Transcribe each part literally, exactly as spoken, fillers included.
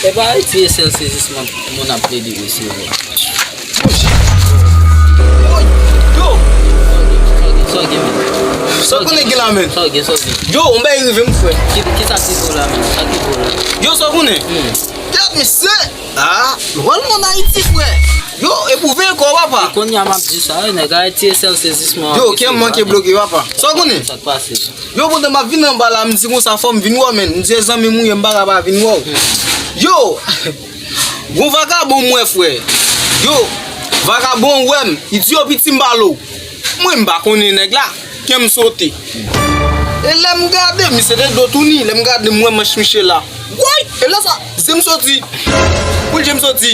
E pa ti sèl sezisman moun ap plede resevwa. Yo! Sa w gen, men? Sa w konnen gen la, men? Sa w gen, sa w gen? Yo, on bay rive m, frè. Ki, ki sa ki pou la, men? Sa ki pou la? Yo, sa w konnen? Hmm. Gad, mesye! Ah, lwèl moun Ayiti, frè! Yo, epouve kò, papa! Kounye a m ap di sa, nèg Ayiti e sèl sezisman. Yo, kè m manke bloke, papa. Sa w konnen? Sa k pase? Yo, pandan m ap vin anba la, m di konsa, fò m vin wè w, men. M di, e zanmi m ou ye, m pa ka pa vin wè w. Yo! Gon vakabon m wè, frè. Yo, vakabon wè m. Li di, yo, piti, m pale w. Mwen, m pa konnen nèg la. Kè m sote. E lè m gade, misye te do touni. Lè m gade, m wè manch misye la. Woy! E lè sa, je m soti. Pou je m soti.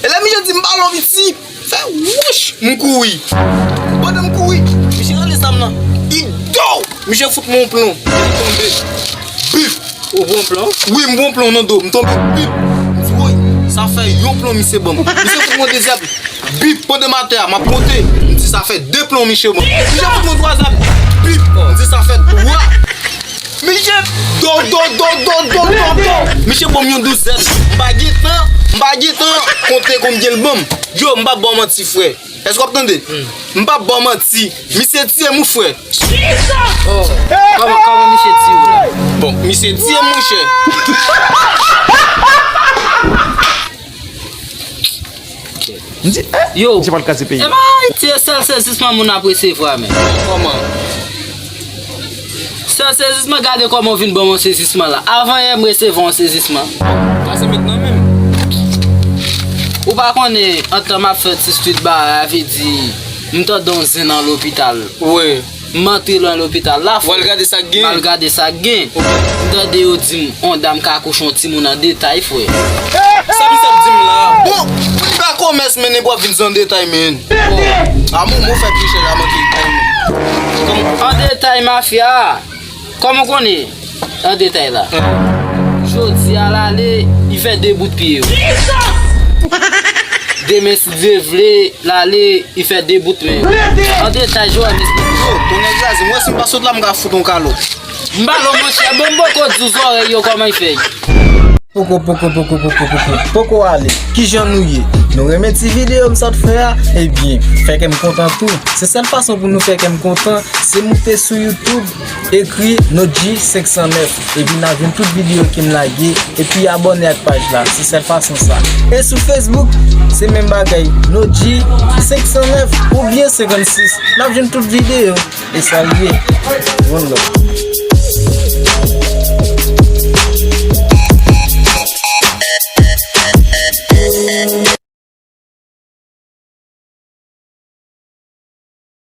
E lè misye di, m pale w, piti. Fè wouch, m kouri. Pandan m kouri, misye rale zam nan. Li do! Misye fout mwen yon plon. M tonbe. Bip! Ou pran plon? Wi, m pran plon nan do. M tonbe. Bip! M di, woy, sa fè yon plon misye ban m. Misye fout mwen dezyèm. Bip! Pandan m atè a, m ap monte. M di, sa fè de plon misye ban m. Misye fout mwen twazyèm. Bip! M di, sa fè twa. Misye do, do, do. Misye ban m yon douzèn. M pa gen tan, m pa gen tan konte konbyen l ban m. Yo, m p ap ba w manti, frè. Èske w ap tande? M p ap ba w manti. Misye tiye m, wi, frè. Oh, kòman, kòman misye tiye w la? Bon, misye tiye m, monchè. M di, eh, yo, misye pral kraze peyi. E pa Ayiti e sèl sezisman moun ap resevwa, men. Kòman? Sèl sezisman, gade kòman w vin ban m yon sezisman la. Avan yè, m resevwa yon sezisman. Pase met nan men m. Ou pa konnen, antan m ap fè ti street bagay, a vle di, m tande yon zen nan lopital. Wi. M antre nan lopital la, frè. W al gade sa k gen. M al gade sa k gen. M tande yo di m, on dam ka kouche yon timoun an detay, frè. Sa misye ap di m la? Bon, pou li pa komès, men nèg w ap vin di an detay, men. Bon. A, mou, mou fè pye chè la, manke detay, men. An detay, mafya. Kòman w konnen? An detay la. Jodi a l ale, li fè de bout pye yo. Demen, si Dye vle, l ale, li fè de bout men yo. An detay, Joel, m esplike. Yo, tonnè kraze, m wè si m pa sot la, m ka fout yon kalòt. M pa lò, monchè, bon, m poko di w zòrèy yo kòman l fè. Poko, poko, poko, poko, poko, poko ale. Kijan nou ye? Nou renmen ti videyo m sot fè a? Ebyen, fè kè m kontan tou. Se sèl fason pou nou fè kè m kontan, se moute sou YouTube, ekri Nodji senk san nèf, epi n ap jwenn tout videyo ke m lage, epi abòne ak paj la. Se sèl fason sa. E sou Facebook, se menm bagay, Nodji senk san nèf oubyen senkannsis. N ap jwenn tout videyo. E salye. One love.